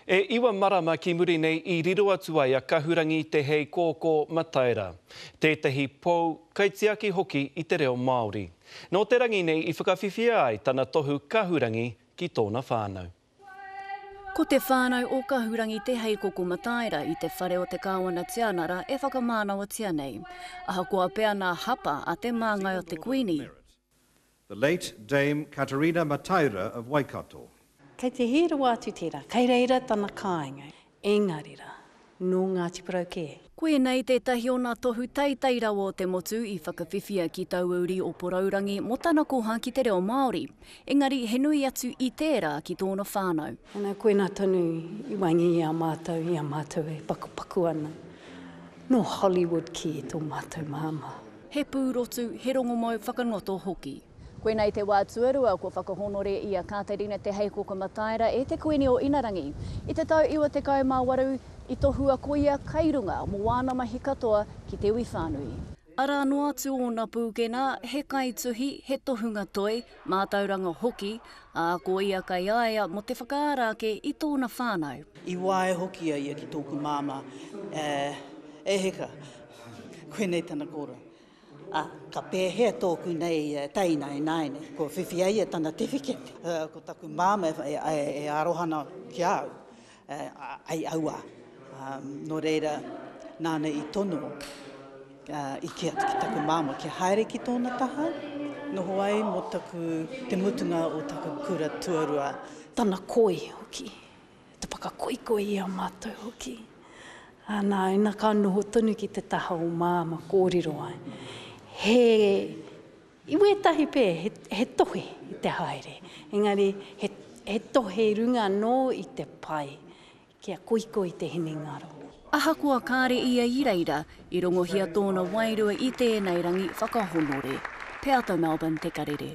E iwa marama ki muri nei i riro atu ai a Kahurangi Te Heikōkō Mataira, tētahi pou kaitiaki hoki i te reo Māori. Nō te rangi nei i whakawhiwhia ai tana tohu kahurangi ki tōna whānau. Ko te whānau o Kahurangi Te Heikoko Mataira i te whare o te Kāwana Tianara e whakamānawatia nei. Ahakoa pea nā hapa a te māngai o te Kuini, The late Dame Katerina Mataira of Waikato. Kei te hē rawa atu tērā, kei reira tana kāinga, engari rā, nō Ngāti Porou kē. Koinei tētahi o nā tohu teitei rawa o te motu i whakawhiwhia ki taua uri o Porourangi mō tana koha ki te reo Māori. Engari he nui atu i tērā ki tōna whānau. Ana, koinā tonu i waenga i a mātou, i a mātou e pakupaku ana. Nō Hollywood kē tō mātou māmā. He pūrotu, he rongomau whakanoto hoki. Koinei te wā tuarua kua whakahōnore i a Kāterina Te Heikoka Mataira e te Kuini o Inarangi. I te tau 98, i tohua ko ia kai runga mō āna mahi katoa ki te iwi whānui. Arā noa atu ōna pūkena, he kaituhi, he tohunga toi, mātauranga hoki, ā, ko ia kai a ia mō te whakaara ake i tōna whānau. I waea hoki a ia ki tōku māmā, E heka, Koinei tana kōrero. Ā, ka pēhea tōku nei teina ināianei, kua whiwhi ai ia tana tiwhikete. Ko taku māmā e aroha ana ki a au, ai auā. Nō reira, nāna i tono, i kī atu ki taku māmā kia haere ki tōna taha, noho ai mō taku, te mutunga o taku kura tuarua. Tana koi hoki. Te whakakoikoi i a mātou hoki. Ā, nā, ina ka noho tonu ki te taha o Māma kōrero ai. He, i wētahi pē, he, he tohe i te haere, engari he, he tohe i runga anō i te pai, kia koikoi te hinengaro. Ahakoa kāre ia i reira, i rongohia tōna wairua i tēnei rangi whakahonore. Peata Melbourne Te Karere.